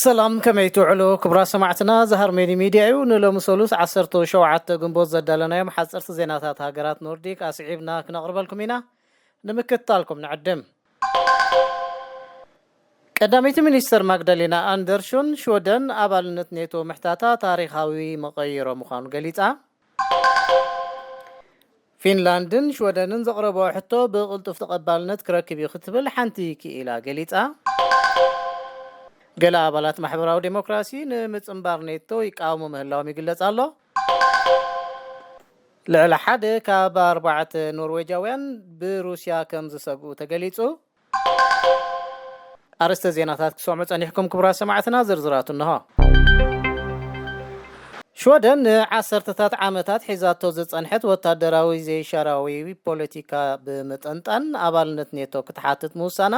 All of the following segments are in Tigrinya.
ሰላም፣ ከመይ ትውዕሉ ክቡራት ሰማዕትና? ዝሃርሜኒ ሚድያ እዩ። ንሎሚ ሰሉስ ዓሰርተ ሸውዓተ ግንቦት ዘዳለናዮም ሓፀርቲ ዜናታት ሃገራት ኖርዲክ ኣስዒብና ክነቕርበልኩም ኢና። ንምክትታልኩም ንዕድም። ቀዳመይቲ ሚኒስተር ማግዳሌና ኣንደርሾን ሽወደን ኣባልነት ኔቶ ምሕታታ ታሪኻዊ መቐይሮ ምዃኑ ገሊጻ። ፊንላንድን ሽወደንን ዘቕረብኦ ሕቶ ብቕልጡፍ ተቐባልነት ክረክብ እዩ ክትብል ሓንቲ ክኢላ ገሊጻ። ገለ ኣባላት ማሕበራዊ ዴሞክራሲ ንምጽንባር ኔቶ ይቃወሙ ምህላዎም ይግለጽ ኣሎ። ልዕሊ ሓደ ካብ ኣርባዕተ ኖርዌጃውያን ብሩስያ ከም ዝሰግኡ ተገሊጹ። ኣርእስተ ዜናታት ክሰምዑ ጸኒሕኩም ክቡራት ሰማዕትና፣ ዝርዝራቱ እንሆ። ሽወደን ንዓሰርተታት ዓመታት ሒዛቶ ዝጸንሐት ወታደራዊ ዘይሻራዊ ፖለቲካ ብምጥንጣን ኣባልነት ኔቶ ክትሓትት ምውሳና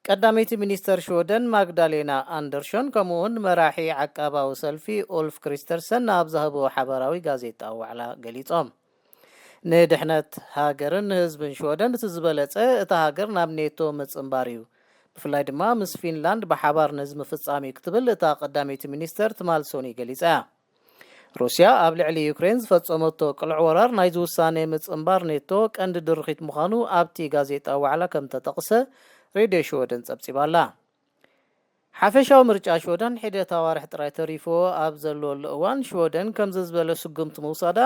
ቀዳመይቲ ሚኒስተር ሽወደን ማግዳሌና ኣንደርሾን ከምኡውን መራሒ ዓቃባዊ ሰልፊ ኡልፍ ክሪስተርሰን ኣብ ዝሃብዎ ሓባራዊ ጋዜጣዊ ዋዕላ ገሊጾም። ንድሕነት ሃገርን ህዝብን ሽወደን እቲ ዝበለጸ እታ ሃገር ናብ ኔቶ ምጽንባር እዩ፣ ብፍላይ ድማ ምስ ፊንላንድ ብሓባር ነዚ ምፍጻም እዩ ክትብል እታ ቀዳመይቲ ሚኒስተር ትማል ሶኒ ገሊጻ እያ። ሩስያ ኣብ ልዕሊ ዩክሬን ዝፈጸመቶ ቅልዕ ወራር ናይዚ ውሳኔ ምጽንባር ኔቶ ቀንዲ ድርኺት ምዃኑ ኣብቲ ጋዜጣዊ ዋዕላ ከም ተጠቕሰ ሬድዮ ሽወደን ጸብጺባ ኣላ። ሓፈሻዊ ምርጫ ሽወደን ሒደት ኣዋርሕ ጥራይ ተሪፍዎ ኣብ ዘለወሉ እዋን ሽወደን ከምዚ ዝበለ ስጉምቲ ምውሳዳ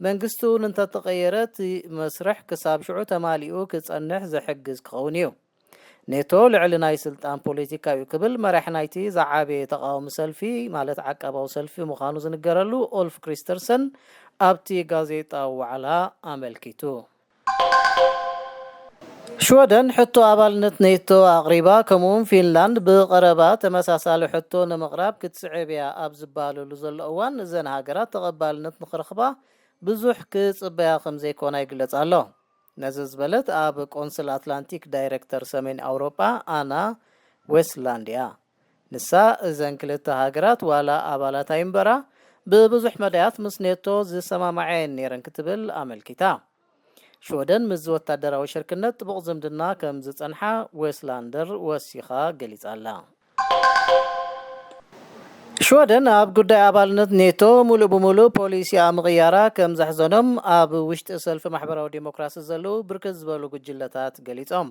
መንግስቲ እውን እንተተቐየረ እቲ መስርሕ ክሳብ ሽዑ ተማሊኡ ክጸንሕ ዝሕግዝ ክኸውን እዩ። ኔቶ ልዕሊ ናይ ስልጣን ፖለቲካ እዩ ክብል መራሒ ናይቲ ዝዓበየ ተቓዋሚ ሰልፊ ማለት ዓቃባዊ ሰልፊ ምዃኑ ዝንገረሉ ኦልፍ ክሪስተርሰን ኣብቲ ጋዜጣዊ ዋዕላ ኣመልኪቱ። ሽወደን ሕቶ ኣባልነት ኔቶ ኣቕሪባ፣ ከምኡውን ፊንላንድ ብቐረባ ተመሳሳሊ ሕቶ ንምቕራብ ክትስዕብ እያ ኣብ ዝበሃለሉ ዘሎ እዋን እዘን ሃገራት ተቐባልነት ንኽረኽባ ብዙሕ ክጽበያ ከም ዘይኮና ይግለጽ ኣሎ። ነዚ ዝበለት ኣብ ቆንስል ኣትላንቲክ ዳይሬክተር ሰሜን ኣውሮጳ ኣና ዌስትላንድ እያ። ንሳ እዘን ክልተ ሃገራት ዋላ ኣባላት ኣይምበራ ብብዙሕ መዳያት ምስ ኔቶ ዝሰማማዐ እየን ነይረን ክትብል ኣመልኪታ። ሽወደን ምስዚ ወታደራዊ ሽርክነት ጥቡቕ ዝምድና ከም ዝጸንሓ ዌስላንደር ወሲኻ ገሊጻ ኣላ። ሽወደን ኣብ ጉዳይ ኣባልነት ኔቶ ሙሉእ ብሙሉእ ፖሊሲኣ ምቕያራ ከም ዘሕዘኖም ኣብ ውሽጢ ሰልፊ ማሕበራዊ ዴሞክራሲ ዘለዉ ብርክት ዝበሉ ጉጅለታት ገሊጾም።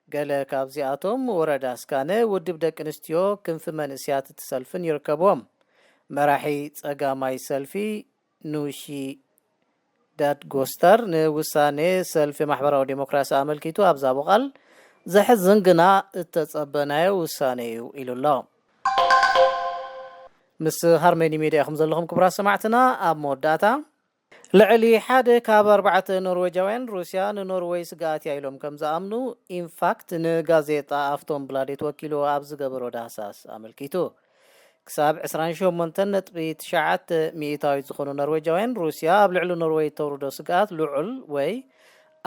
ገለ ካብዚኣቶም ወረዳ ስካነ፣ ውድብ ደቂ ኣንስትዮ፣ ክንፊ መንእስያት እቲ ሰልፍን ይርከብዎም። መራሒ ጸጋማይ ሰልፊ ኑሺ ዳድጎስታር ንውሳኔ ሰልፊ ማሕበራዊ ዴሞክራሲ ኣመልኪቱ ኣብ ዝሃቦ ቃል፣ "ዘሕዝን ግና እተጸበናዮ ውሳኔ እዩ" ኢሉ ኣሎ። ምስ ሃርመኒ ሜድያ ኢኹም ዘለኹም ክቡራት ሰማዕትና። ኣብ መወዳእታ፣ ልዕሊ ሓደ ካብ ኣርባዕተ ኖርዌጃውያን ሩስያ ንኖርወይ ስግኣት እያ ኢሎም ከም ዝኣምኑ ኢንፋክት ንጋዜጣ ኣፍቶንብላዴት ወኪሉ ኣብ ዝገበሮ ዳህሳስ ኣመልኪቱ። ክሳብ ዕስራን ሸሞንተን ነጥቢ ትሽዓተ ሚእታዊት ዝኾኑ ኖርዌጃውያን ሩስያ ኣብ ልዕሊ ኖርወይ እተውርዶ ስግኣት ልዑል ወይ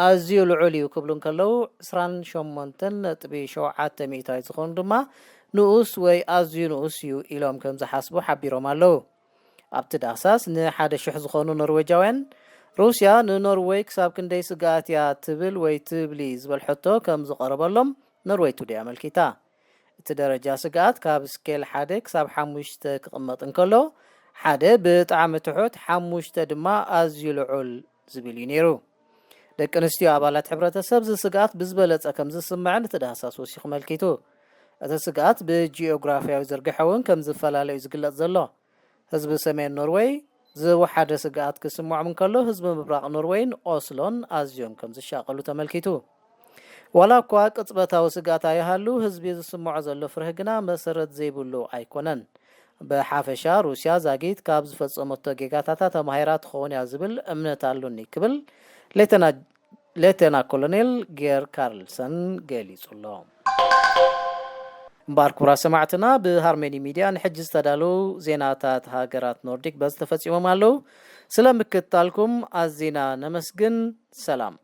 ኣዝዩ ልዑል እዩ ክብሉ እንከለዉ፣ ዕስራን ሸሞንተን ነጥቢ ሸውዓተ ሚእታዊት ዝኾኑ ድማ ንኡስ ወይ ኣዝዩ ንኡስ እዩ ኢሎም ከም ዝሓስቡ ሓቢሮም ኣለዉ። ኣብቲ ዳህሳስ ንሓደ ሽሕ ዝኾኑ ኖርዌጃውያን ሩስያ ንኖርወይ ክሳብ ክንደይ ስግኣት እያ ትብል ወይ ትብሊ ዝበል ሕቶ ከም ዝቐረበሎም ኖርወይ ቱዴይ ኣመልኪታ። እቲ ደረጃ ስግኣት ካብ ስኬል ሓደ ክሳብ ሓሙሽተ ክቕመጥ እንከሎ፣ ሓደ ብጣዕሚ ትሑት፣ ሓሙሽተ ድማ ኣዝዩ ልዑል ዝብል እዩ ነይሩ። ደቂ ኣንስትዮ ኣባላት ሕብረተሰብ እዚ ስግኣት ብዝበለጸ ከም ዝስምዐን እቲ ዳህሳስ ወሲኹ ኣመልኪቱ። እቲ ስግኣት ብጂኦግራፊያዊ ዝርግሐ እውን ከም ዝፈላለ እዩ ዝግለጽ ዘሎ። ህዝቢ ሰሜን ኖርወይ ዝወሓደ ስግኣት ክስምዖም እንከሎ፣ ህዝቢ ምብራቕ ኖርወይን ኦስሎን ኣዝዮም ከም ዝሻቐሉ ተመልኪቱ። ዋላ እኳ ቅጽበታዊ ስግኣት ኣይሃሉ፣ ህዝቢ ዝስምዖ ዘሎ ፍርሂ ግና መሰረት ዘይብሉ ኣይኮነን። ብሓፈሻ፣ ሩስያ ዛጊት ካብ ዝፈጸመቶ ጌጋታታ ተማሂራ ትኸውን እያ ዝብል እምነት ኣሉኒ ክብል ሌተና ሌተና ኮሎኔል ጌር ካርልሰን ገሊጹ ኣሎ። እምበኣር ክቡራት ሰማዕትና፣ ብሃርሜኒ ሚድያ ንሕጂ ዝተዳለዉ ዜናታት ሃገራት ኖርዲክ በዚ ተፈጺሞም ኣለዉ። ስለ ምክትታልኩም ኣዚና ነመስግን። ሰላም።